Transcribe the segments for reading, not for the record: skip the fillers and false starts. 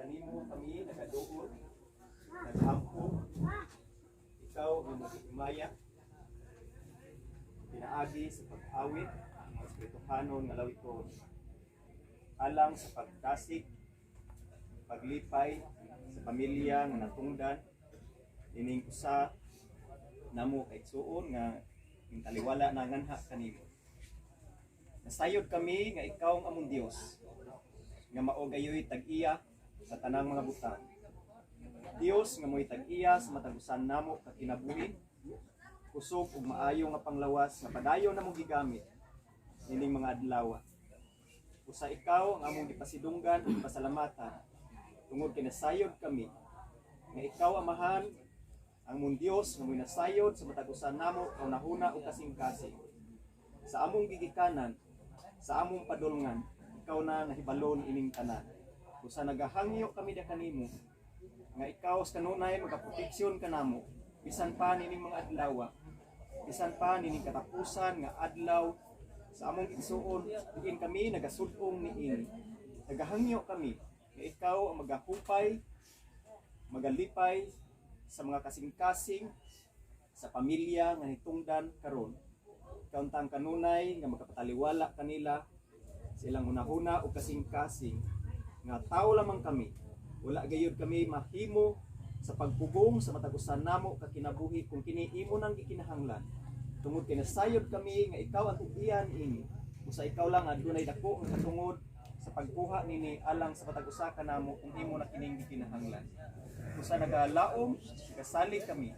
Kanimo kami nagaduol, naghampo. Ikaw ang maghimaya pinaagi sa pag-awit ng mga espirituhanon nga lawiton alang sa pagtasik, paglipay sa pamilya nga natungdan ining usa namo ka igsuon nga ning taliwala na nganha kanimo. Nasayod kami nga ikaw ang among Dios nga mao gayoy tag-iya sa tanang mga butang. Dios nga mo'y tag-iya sa matag usa namo ka kinabuhi, kusog ug maayo nga panglawas nga padayon namo gigamit nining mga adlaw. Usa ikaw ang among gipasidunggan ug pasalamatan tungod kay nasayod kami nga ikaw, Amahan, ang among Dios nga mo'y nasayod sa matag usa namo kahunahuna ug kasing-kasing. Sa among gigikanan, sa among padulngan, ikaw na nahibalon ining tanan. Usa nagahangyo kami da kanimo nga ikaw sa kanunay magaproteksyon kanamo bisan pa nining mga adlaw, bisan pa nining katapusan nga adlaw sa among igsuon diin kami nagasud-ong niini. Nagahangyo kami nga ikaw ang magahupay, magalipay sa mga kasing-kasing sa pamilya nga hitungdan karon. Ikaw ang kanunay nga magapataliwala kanila sa ilang hunahuna o kasing-kasing nga tao lamang kami, wala gayud kami mahimo sa pagpugong sa matag usa namo ka kinabuhi kung kini imo nang gikinahanglan, tungod kay nasayod kami nga ikaw ang tug-iyan ini. Usa ikaw lang ang adunay dako nga katungod sa pagkuha nini alang sa matag usa kanamo kung imo na kining gikinahanglan. Usa nagalaom, nagasalig kami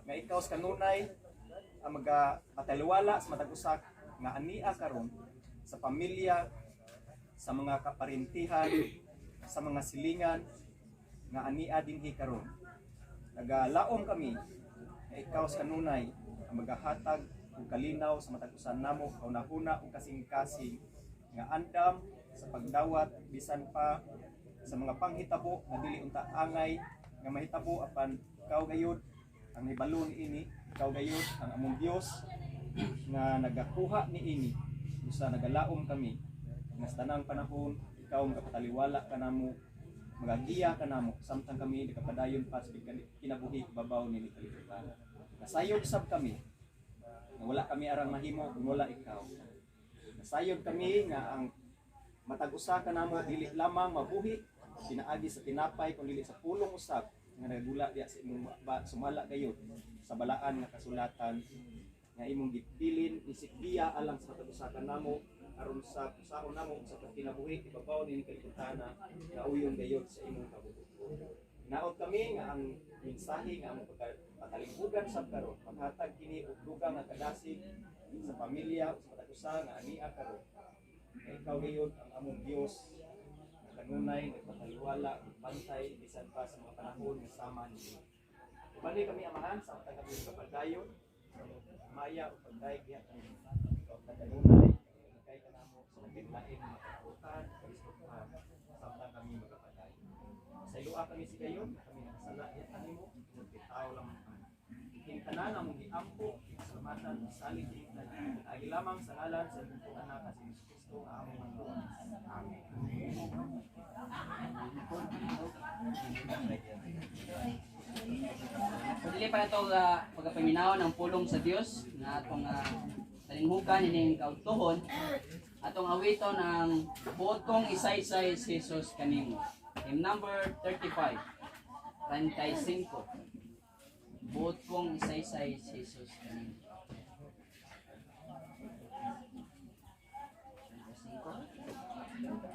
nga ikaw sa kanunay ang magapataliwala sa matag usa nga ania karon, sa pamilya, sa mga kaparintihan, sa mga silingan nga ania dinhi karon. Nagalaom kami nga ikaw sa kanunay ang magahatag og kalinaw sa matag usa namo kahunahuna ug kasing-kasing nga andam sa pagdawat bisan pa sa mga panghitabo nga dili unta angay nga mahitabo, apan ikaw gayud ang nahibalo niini. Ikaw gayud ang among Dios nga nagakuha niini. Usa nagalaom kami nga sa tanang panahon ikaw magapataliwala kanamo, magagiya kanamo samtang kami nakapadayon pa sa kinabuhi babaw nini kalibutan. Nasayod sab kami nga wala kami arang mahimo kung wala ikaw. Nasayod kami nga ang matag usa kanamo dili lamang mabuhi pinaagi sa tinapay kun dili sa pulong usab nga nagula diya sa imong ba, sumala gayud sa balaan nga kasulatan nga imong gibilin isip giya alang sa matag usa kanamo aron sa usaon namo sa pagkinabuhi ibabaw nini kalibutan nga uyon gayud sa imong kabubut-on. Hinaot kami nga ang mensahe nga among pagkatalinghugan sab karon maghatag kini og dugang nga kadasig sa pamilya ug sa matag usa nga ania karon nga ikaw gayud ang among Dios nga kanunay nagpataliwala ug bantay bisan pa sa mga panahon nga sama niini. Ubani kami, Amahan, sa matag kami kapadayon sa maya ug pagdayeg diha kanimo. Ikaw ang kanunay kay kanamo sa naglain mga katutan kaistoryahan samtang kami magapadayon. Pasayloa kami sa gayon kami nakasala diha kanimo tungod kay tao lamang kami. Kining tanan among giampo, pasalamatan, salig kini tanan. Agi lamang sa ngalan sa imong Anak nga si Hesus Kristo nga among Manluluwas. Amen. So dili pa nato pagapaminaw ng pulong sa Dios nga atong talinghukan ining kaudtohon, atong awiton ang "Buot kong isaysay si Jesus kanimo". Hymn number 35. 35. "Buot kong isaysay si Jesus kanimo". 35.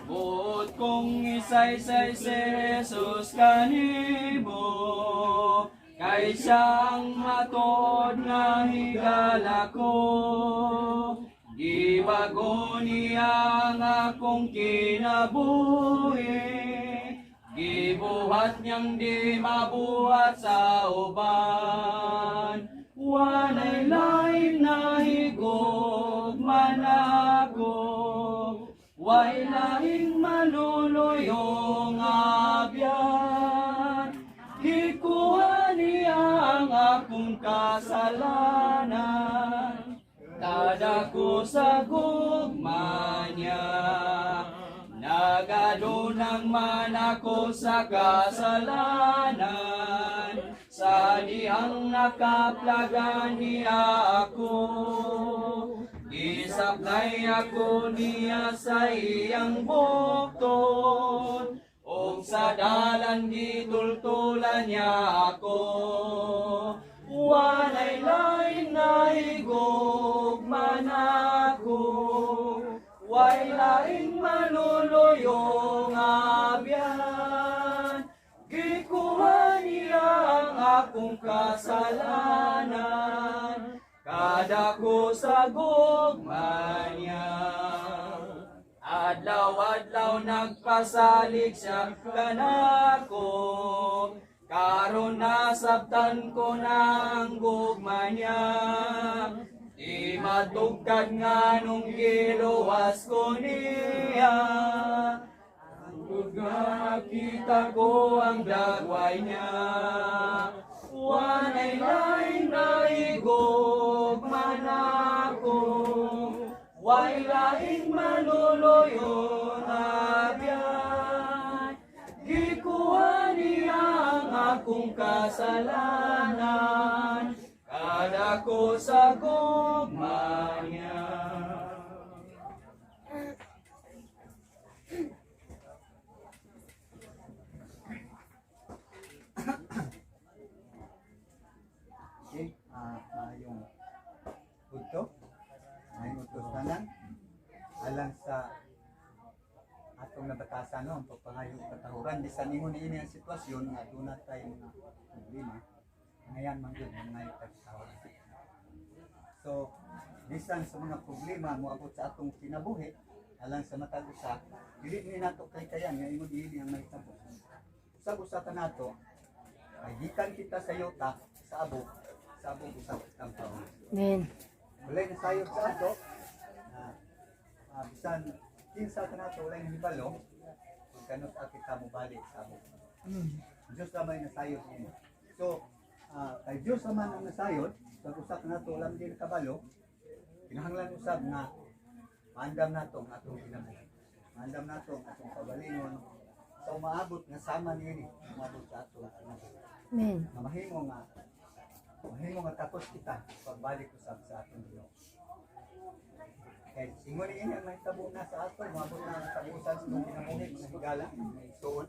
Buot kong isaysay si Jesus kanimo, kay siyang matuod nga higala ko. Gibago niya ang akong kinabuhi, gibuhat niyang di mabuhat sa uban. Walay lain na higugma nako, way laing maluluyong abyan. Gikuha niya ang akong kasalanan, kadako sa gugma niya. Nagadunang man ako sa kasalanan, sa dihang nakaplagan niya ako. Gisaplay ako niya sa iyang bukton, ug sa dalan gitultulan niya ako. Walay lain na higugma nako, way laing maluluyong abyan. Gikuha niya ang akong kasalanan, kadako sa gugma niya. Adlaw-adlaw nagpasalig siya kanako, karon nasabtan ko na ang gugma niya. Di matugkad nga nung giluwas ko niya. Nakita ko ang dagway niya. Walay laing naigugma nako, way laing maluluyon abyan. Gikuha niya ang akong kasalanan, kadako sa gugma niya. Okay, maayong udto. Maayong udto sa tanan. Alang sa atong nabatasan, no, ang pagpangayo og katahuran bisan ingon niini ang sitwasyon nga duna tay mga problema, ngayon man gyud mangayo tag katahuran. So, bisan sa mga problema moabot sa atong kinabuhi, alang sa matag usa, dili ni nato kay kayan nga ingon niini ang mahitabo. Usab usa ka nato ay gikan kita sa yuta, sa abog usab kitang taon. Amen. Walay nasayod sa ato na bisan kinsa ka nato walay nahibalo kung kanus-a kita mobalik sa abog. Diyos lamay nasayod nimo. So, kay Diyos naman ang nasayod, sa usa ka nato wala man din kabalo, kinahanglan usab nga maandam nato ang atong kinabuhi. Maandam nato ang atong kaugalingon sa umaabot nga sama niini, umaabot sa atong kinabuhi. Amen. Nga mahimo nga tapos kita pagbalik usab sa atong Ginoo. Kay ingon niini ang mahitabo na sa ato, moabot na ang katapusan sa atong kinabuhi, mga higala, mga igsoon.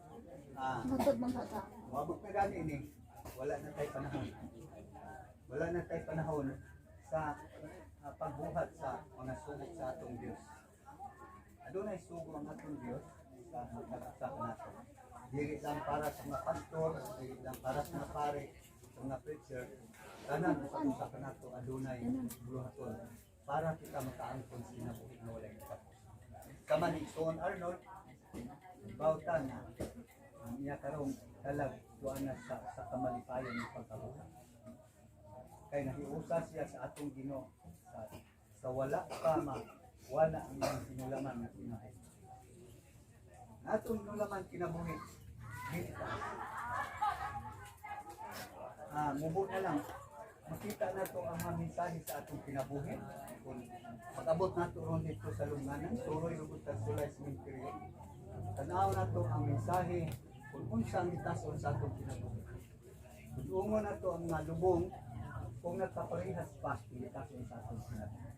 Moabot na gani ini, wala na tay panahon. Wala na tay panahon sa pagbuhat sa mga sugo sa atong Dios. Adunay sugo ang atong Dios sa matag usa kanato. Dili lang para sa mga pastor, dili lang para sa mga pare, sa mga preacher, tanan usab usa kanato adunay buhaton para kita makaangkon sa kinabuhi nga walay katapos. Sama ni Igsoon Arnold, bawta na ang iya karong kalag tuwa na sa kamalipayon ng pagkabuhat. Kay nahiusa siya sa atong Ginoo sa wala pa ma wala ang iyang hinulaman nga kinabuhi. Ang atong hinulaman kinabuhi dili ta. Mubo na lang makita nato ang mga mensahe sa atong kinabuhi. Kung pag-abot nato ron dito sa lungganan, suroy rugod ta sulay sementeryo. Tanaw nato ang mensahe kung unsa ang gitason sa atong kinabuhi. Kung ungo nato ang mga lubong kung nagkaparehas pa ang gitason sa atong kinabuhi.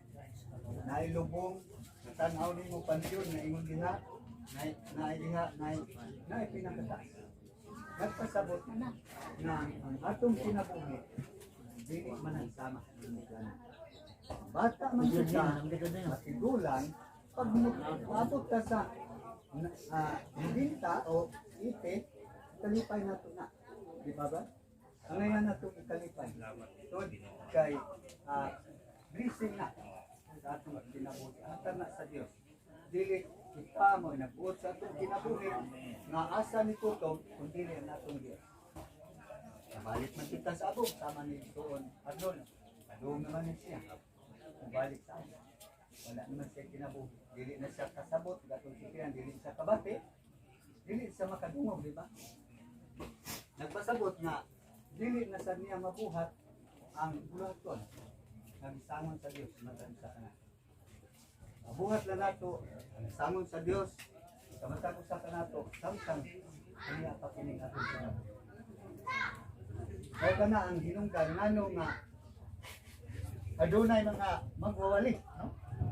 Nailubong, natanaw nimo pansyon na ingon diha, naay diha, naay naay pinakataas. Nagpasabot na ang atong kinabuhi dili man ang sama. Bata man kita, matigulang, pag moabot ka sa 90 o 80, kalipay nato na. Di ba ba? Ang ngayon nato ikalipay. So, kay blessing na sa atong kinabuhi. Hatag na sa Dios. Dili kita mo nagbuot sa atong kinabuhi nga asa ni kutob kung dili ang atong Dios. Nabalik man kita sa abog, sama ni Igsoon Arnold. Padung naman ni siya. Mubalik sa abog. Wala naman siya kinabuhi. Dili na siya kasabot, gatong sikiran, dili siya kabati, dili siya makadungog, di ba? Nagpasabot nga, dili na sa niya mabuhat ang bulaton nga gisangon sa Dios matag sa kana. Mabuhat lang nato ang sangon sa Dios. Sa matag usa kanato samtang kaniya pa kining atong kinabuhi. Mao kana ang hinungdan ngano nga adunay mga magwawali, no?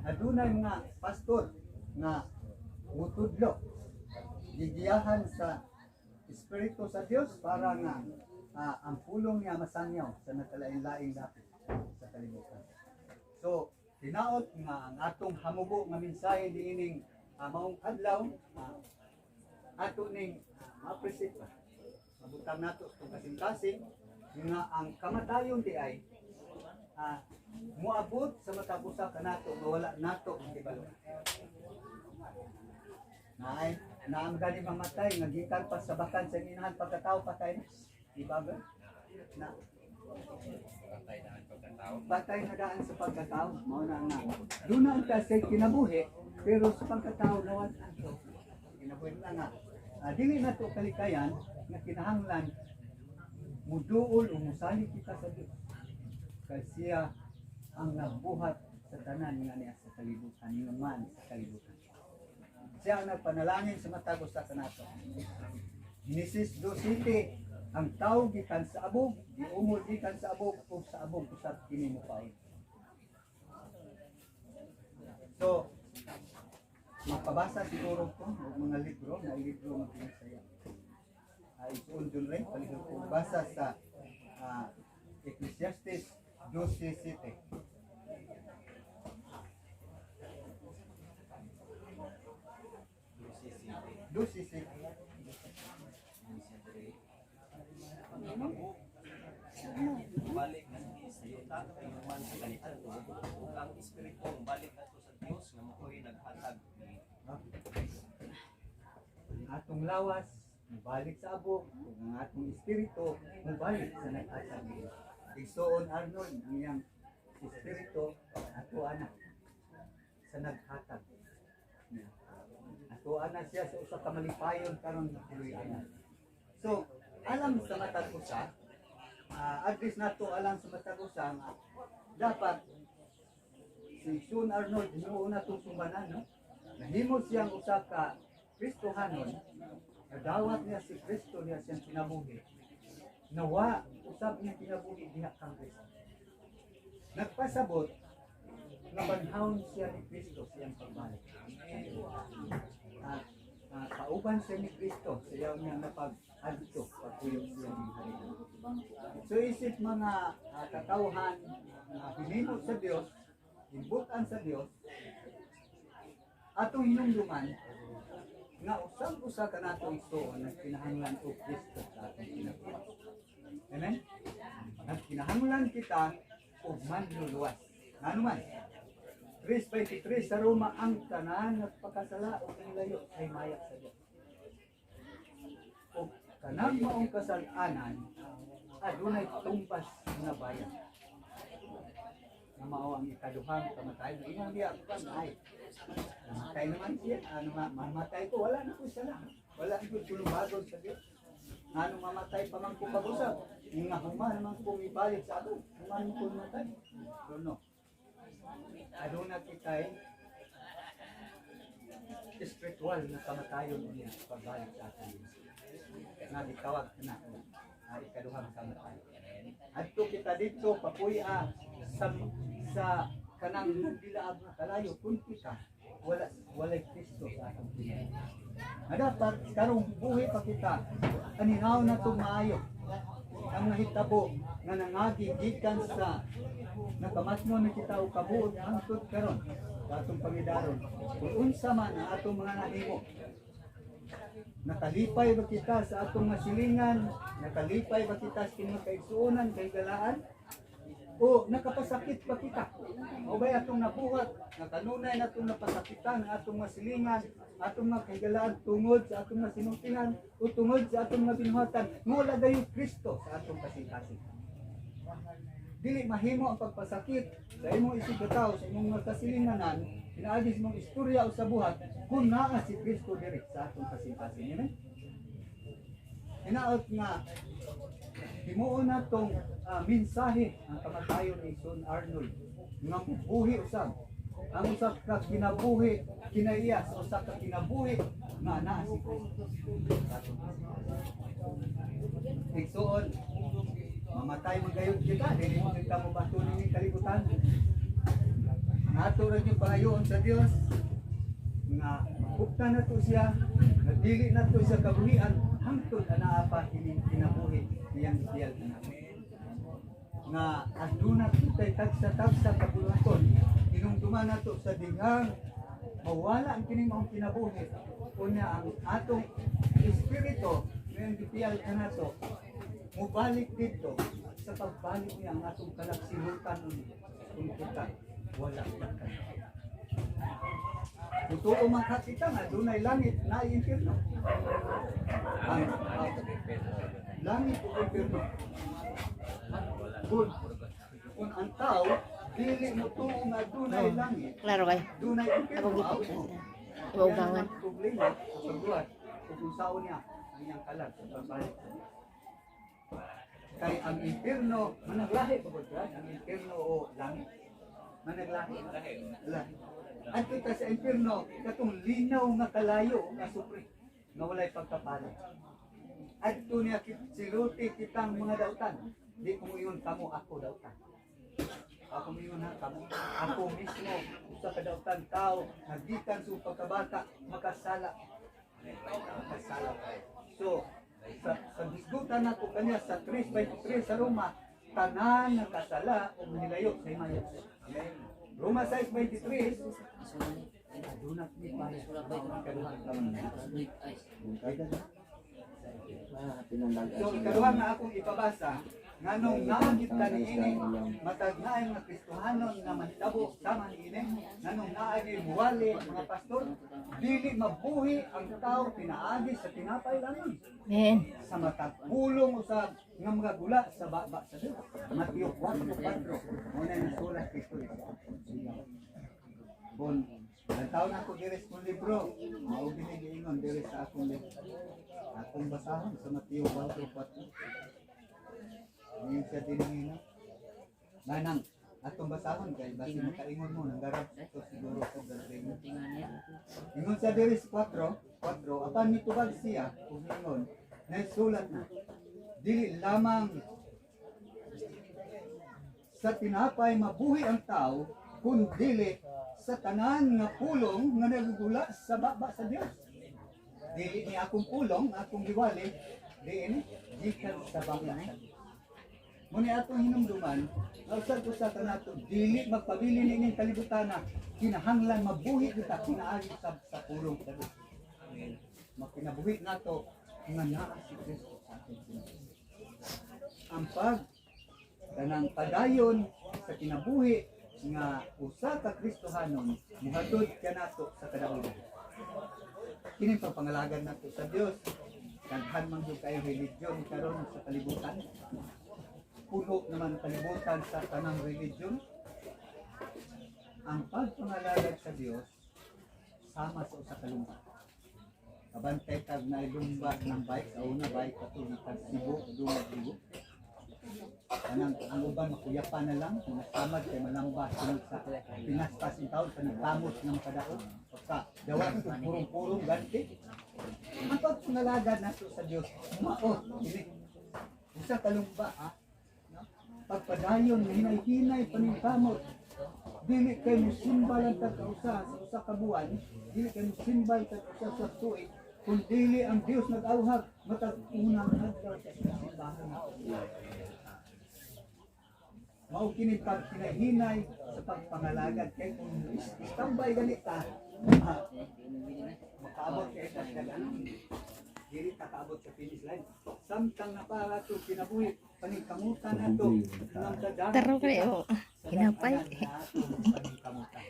Adunay mga pastor nga mutudlo, gigiyahan sa Espiritu sa Dios para nga ang pulong niya masangyaw sa nagkalain-laing dapit sa kalibutan. So, tinaot nga ang atong hamubo nga mensahe niining maong adlaw, ato ning ma-appreciate ba? Mabutang nato sa itong kasing-kasing nga ang kamatayon di ay muabot sa matag usa kanato nga wala nato ang kibalo. Naay naam gani mamatay nga gikan pa sa bakan sa inahan, pagkatao patay na. Di ba ba? Na patay na daan sa pagkatao, mao na nga. Duna ang ta sa kinabuhi, pero sa pagkatao nawat ato. Kinabuhi na nga. Dili na to kalikayan nga kinahanglan muduol o musali kita sa Dios. Kay siya ang nagbuhat sa tanan nga niya sa kalibutan, nga man sa kalibutan. Siya ang nagpanalangin sa matag usa kanato. Genesis 2:7, ang tao gikan sa abog, giungol gikan sa abog, ug sa abog usab kini mopain. So, mapabasa siguro ko og mga libro, na libro nga pinisaya. Ay, isuon dun rin, palihog ko basa sa Ecclesiastes 12:7. 12:7. Balik nganhi sa yuta kay human sa kaniadto, ug ang espiritu balik ngadto sa Dios nga maoy naghatag ni. Ang atong lawas mubalik sa abog, ug ang atong espiritu mubalik sa naghatag niya. Igsuon Arnold, ang iyang espiritu ato ana sa naghatag niya. Ato ana siya sa usa ka malipayon karon tuloy ana. So, alam sa matag usa, address nato alam sa matag usa nga dapat si Sean Arnold himuon na itong sumbanan, no? Nahimo siyang usa ka Kristohanon, nadawat niya si Kristo niya siyang kinabuhi. Nawa usab niya kinabuhi diha kang Kristo. Nagpasabot nga banhawon siya ni Kristo siyang pagbalik. At kauban siya ni Kristo sa iyaw niya napag-adto pagpuyok siya ng hari. So isip mga katawhan na hinimo sa Dios, himbutan sa Dios, atong hinumduman nga usab-usa kanato igsuon nagkinahanglan og Kristo sa atong kinabuhi. Amen? Nagkinahanglan kita og manluluwas. Ngano man? 3:23 sa Roma, ang tanan nagpakasala og layo sa himayak sa Dios. Og kanang maong kasal-anan adunay tumbas nga bayad. Nga mao ang ikaduhang kamatayon. Ingon diya, ay, namatay naman siya. Ano ma, mamatay ko, wala na ko sala. Wala na ko tulubagon sa Dios. Ano mamatay pa man ko pag-usap. Nga human naman ko ibalik sa ako. Human ko mamatay. Don't know. Aduna kita'y spiritual na kamatayon niya pagbalik sa atin. Nga gitawag na ikaduhang kamatayon. Adto kita dito papuya sa kanang nagdilaab nga kalayo kun kita walay Kristo sa atong kinabuhi. Nga dapat karong buhi pa kita aninaw na itong maayo ang nahitabo nga nangagi gikan sa nakamatno ni kita og kabuot hangtod karon sa atong pangidaron. Kung unsa man ang atong mga nahimo, nakalipay ba kita sa atong masilingan, nakalipay ba kita sa kining kaigsuonan kay galaan, o nakapasakit ba kita? O ba'y atong nabuhat, nakanunay na atong napasakitan ang atong masilingan, atong mga kahigalaan tungod sa atong masinultihan o tungod sa atong mga binuhatan, wala dayon Kristo sa atong kasing-kasing. Dili mahimo ang pagpasakit sa imong isig katawo, sa imong mga kasilinganan, pinaagi sa imong istorya o sa buhat, kung naa si Kristo diri sa atong kasing-kasing. Amen? Hinaot nga himuon na tong mensahe ang kamatayon ni Son Arnold nga mubuhi usab ang usa ka kinabuhi kinaiya sa usa ka kinabuhi Nga naa si Kristo sa atong Igsuon, mamatay man gayud kita, dili mo kita mo batunin ning kalibutan. Ang ato ra gyud pangayoon sa Dios nga mahupta na to siya, nga dili na to siya kabuhian hangtod anaa pa kining kinabuhi niyang gipiyal kanamo. Nga aduna kitay tagsa-tagsa kabulaton, hinumduman nato sa dighang mawala ang kining maong kinabuhi, unya ang atong espiritu ngayong gipiyal kanato mubalik dito. Sa pagbalik niya, ang atong kalagsilutan kung kita wala na ka. Totoo man ka kita nga dunay langit na impyerno. Ang langit o impyerno. Kung ang tao dili mo tuo nga dunay langit, Klaro kay. dunay impyerno, Ako out gipit. mo. Iugangan. Yan ang problema sa pagbuhat kung unsaon niya ang iyang kalag sa pagbalik sa Diyos. Kay ang impyerno, managlahi pa ba? Ang impyerno o langit? Managlahi. Lahi. Adto ta sa impyerno, katong linaw nga kalayo nga supre nga walay pagkapala. Adto niya siluti kitang mga dautan. Di ko moingon kamo, ako dautan. Ako moingon ha kamo. Ako mismo usa ka dautan tao nagikan sa pagkabata makasala. Makasala. So sa hisgutan nako kanya sa 3:23 sa Roma, tanan nakasala ug nilayo sa himaya. Roma 6:23, aduna ni pare. So ikaduha nga akong ipabasa, nganong naa gid ta niini, matag naay mga Kristohanon nga mahitabo sama niini, nganong naa gyud muwali mga pastor, dili mabuhi ang tao pinaagi sa tinapay lamang, Men. sa matag pulong usab nga mga gula sa baba sa Dios. Mateo 4:4 mo na nasulat Kristo. Bon, ang taon ako diri sa akong libro, mao gini giingon diri sa akong libro. Akong basahon sa Mateo 4:4. Ngayon siya din nga. Manang atong basahon kay basi makaingon mo nang garab to siguro ko galing. Ingon sa diri sa 4:4, apan mitubag siya ug ingon, nasulat na, dili lamang sa tinapay mabuhi ang tao, kun dili sa tanan nga pulong nga nagugula sa baba sa Dios. Dili ni akong pulong, akong giwali, diin gikan sa baba sa Dios. Muni atong hinumduman, nga usag usa kanato dili magpabili niining kalibutan na kinahanglan mabuhi kita pinaagi sa pulong sa Dios. Makinabuhi nato nga naa si Kristo sa atong kinabuhi. Ang pag kanang padayon sa kinabuhi nga usa ka Kristohanon muhatod kanato sa kadaugan. Kini pagpangalagan nato sa Dios. Daghan man gyud kayo religion karon sa kalibutan. Puno naman kalibutan sa tanang religion. Ang pagpangalagad sa Dios sama sa usa ka lumba. Kabantay kag nailumba ng bike sa una, bike ato gikan Cebu dungo Cebu. Kanang ang uban makuyapan na lang, mga samad kay malamba sunod sa pinaspas in taon panigkamot nga makadaog. Pagka dawat ug purong-purong ganti. Ang pagpangalagad nato sa Dios mao kini usa ka lumba, ha? No? Pagpadayon hinay-hinay paningkamot, dili kay musimbal ang tag-usa sa usa ka buwan, dili kay musimbal tag-usa sa tuig, kung dili ang Dios nag-awhag matag unang adlaw sa simbahan. Mao kini paghinahinay sa pagpangalagad kay kung istambay gani ka, makaabot kay sa daghan, dili ta kaabot sa finish line samtang napara to kinabuhi paningkamutan nato ng kadaan Taro kayo. Hinapay. Paningkamutan.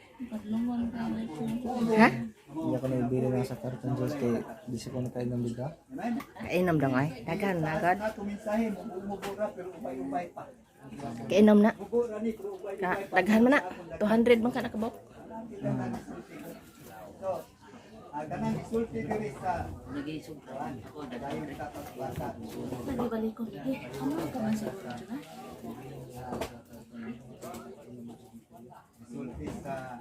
Ha? Hindi ako naibili na sa karton Diyos kay di siya ko nakainom biga. Amen. Kainom daw ay. Daghan na god. Sa mensahe mo ra pero ubay-ubay pa. Kainom na. Mubo ra ni pero ubay-ubay Ka pa. daghan man na. 200 man ka nakabok. So, kanang isulti diri sa dahil sa pagbasa. Isulti sa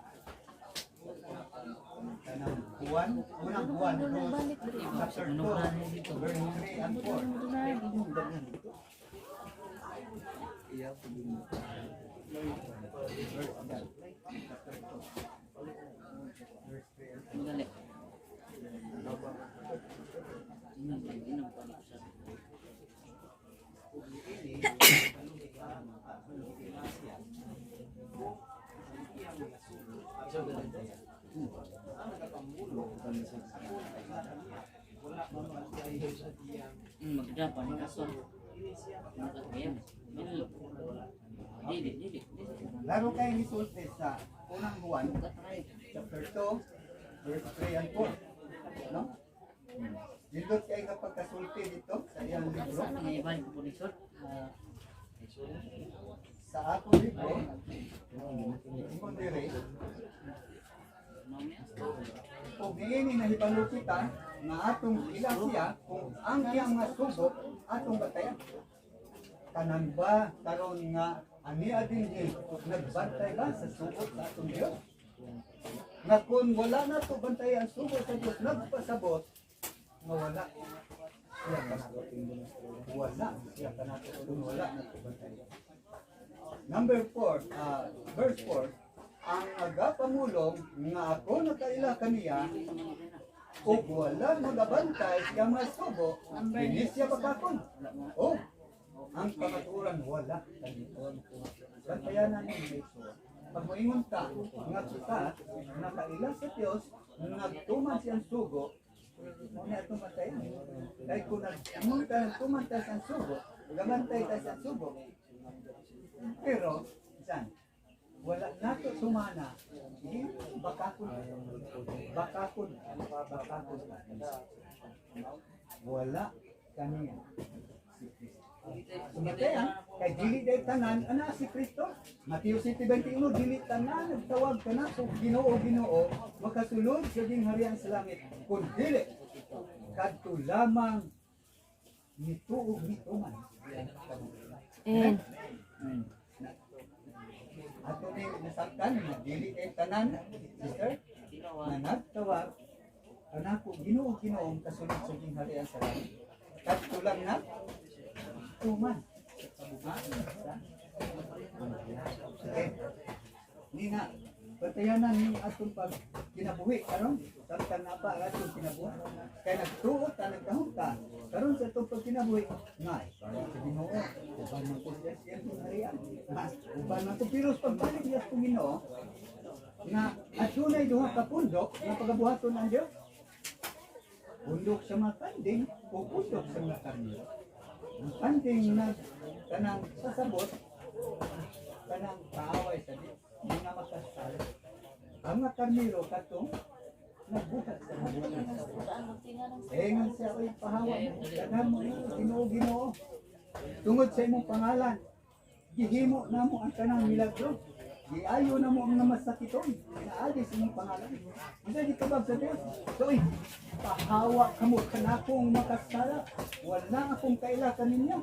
kanang Juan, Unang Juan, chapter 2, verse 3 and 4. Verse 1, chapter 2, verse 3 and 4. Madali. Inom, inom pa nito sa Ug niini ila siya kung ang iyang mga sugo atong bantayan. Ang nagapamulong akon kaila kaniya wala mabantay sa iyang Magda pa ni kaso. ini siya. Magkakayam. Dili. Dili, dili, dili. Laro kay gisulti sa Unang Juan, chapter 2, verse 3 and 4. No? Dindot kay nga pagkasulti dito sa iyang libro. Nga ibalik ko po ni Sir. Ah, Sa akong libro, ingon diri, mamaya. ug niini nahibalo kita nga atong ila siya kung ang iyang mga sugo atong batayan. Tanan ba karon nga ania dinhi nagbantay ba sa sugo sa atong Dios? Nga kung wala na to bantayan ang sugo sa Dios, nagpasabot nga wala siya kanato. Wala siya kanato kung wala na to bantayan. Number 4, verse 4, ang agapamulong nga ako nakaila kaniya ug wala magabantay siya mga sugo, dili siya bakakon. O, ang kamatuoran wala kaniya. Bantayanan ni Yeshua. Pag moingon ta nga kita nakaila sa Dios, nagtuman siyang sugo, mao na atong bantayan. Kay kung nag-ingon ta nagtuman ta sa sugo, gabantay ta sa sugo. Pero, isan, wala nato sumana, di bakakon, bakakon, bakakon. Wala kaniya si Kristo. Sumatayan, kay dili day tanan, ana si Kristo. Mateo 7:21, dili tanan nagtawag kana kung Ginoo, Ginoo, makasulod sa gingharian sa langit. Kun dili kadto lamang nituog nituman. And Ato ni nasabtan nga dili kay tanan, sister, na nagtawag kanako Ginoo, Ginoo, kasulod sa gingharian sa langit. Kadto lang na tuman sa Okay. Nina, patayanan ni atong pag kinabuhi karon samtang na pa ang atong kinabuhi. Kay nagtuot ta, nagdahom ta karon sa atong pagkinabuhi nga para sa Ginoo, uban man ko siya siyang gingharian. Ha, uban man ko, pero sa pagbalik niya sa Ginoo nga adunay duha ka pundok nga pagabuhaton ang Dios. Pundok sa mga kanding o pundok sa mga karnero. Ang kanding na kanang sasabot, kanang kaaway sa Dios, di na makasala. Ang mga karnero katong nagbuhat sa mga. Ingon siya, "Oy, pahawa mo, daghan mo na, Ginoo, Ginoo. Tungod sa imong pangalan, gihimo namo ang kanang milagro. Giayo namo ang mga masakiton. Pinaagi sa imong pangalan." Unsa gitubag sa Dios? So, "Oy, pahawa kamo kanakong makasala. Wala akong kaila kaninyo.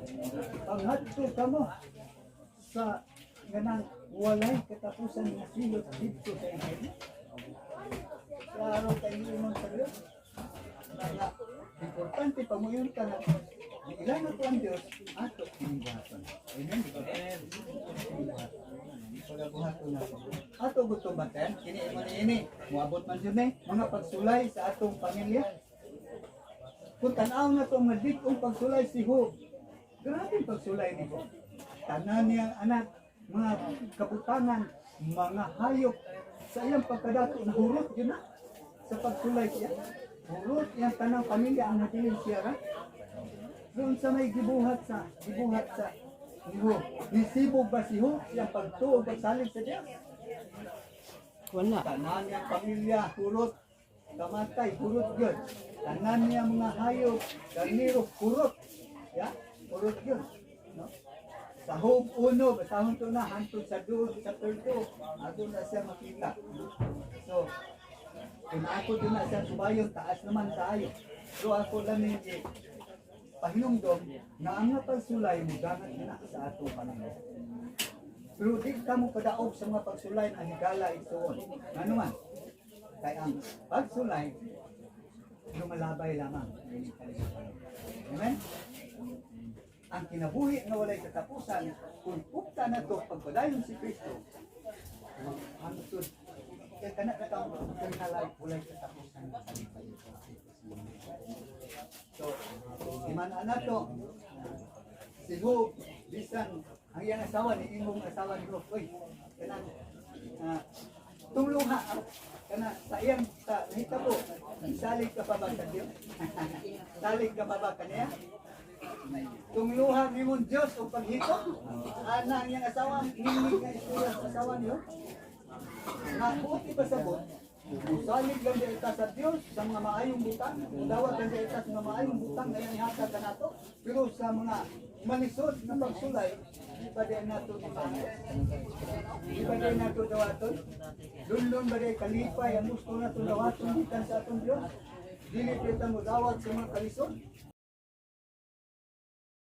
Pangadto kamo sa ganang walay katapusan nga silot didto sa impyerno." Klaro kay ingon sa Dios. Nga importante pamuyon ka na ilan na to ang Dios ato kining buhaton. Amen. Amen. Pagabuhaton na to. Ato gusto bantayan kini mo ni ini. Moabot man jud ni mga pagsulay sa atong pamilya. Kung tan-aw na to nga lig-ong pagsulay si Job. Grabe ang pagsulay ni Job. Tanan niyang anak, mga kabutangan, mga hayop sa iyang pagkadato nahurot yun na sa pagsulay siya. Hurot iyang tanang pamilya ang nabilin siya ra. Doon sa may gibuhat sa ni Job. Nisibog ba si Job siyang pagtuo pagsalig sa Diyos? Wala. Tanan niyang pamilya, hurot, kamatay, hurot yun. Tanan niya mga hayop, karniro, hurot. Ya, hurot yun. No? Sa Job 1, basahon to na, hantod sa 2, chapter 2, ato na siya makita. So, kung ako din na siya subayon, taas naman tayo. So ako lang ni pahinumdom na ang mga pagsulay mo gamit na sa atong panahon. Pero di ka mo padaog sa mga pagsulay na higala igsuon. Ano man? Kay ang pagsulay, Lumalabay lamang. Amen? Ang kinabuhi nga walay katapusan, kung upta na to pagpadayon si Kristo, hangtod kay kana ka taong eternal life, walay katapusan nga kalipay. So, iman na to, si Job, bisan ang iyang asawa ni imong asawa ni Job, "Oy, kanang tungluha kana sa iyang sa nahitabo, salig ka pa ba sa Dios? Salig ka pa ba kaniya? Tungluha nimong Dios og paghito?" Ana ang iyang asawa, hingig nga istorya sa asawa niyo. Na buot ipasabot, musalig lang di ta sa Dios sa mga maayong butang, mudawat lang di ta sa mga maayong butang nga iyang ihatag kanato, pero sa mga malisod nga pagsulay, di pa di nato ipaano? Di ba di nato dawaton? Lunlun ba di kalipay ang gusto nato dawaton gikan sa atong Dios? Dili pa ta mo dawat sa mga kalisod?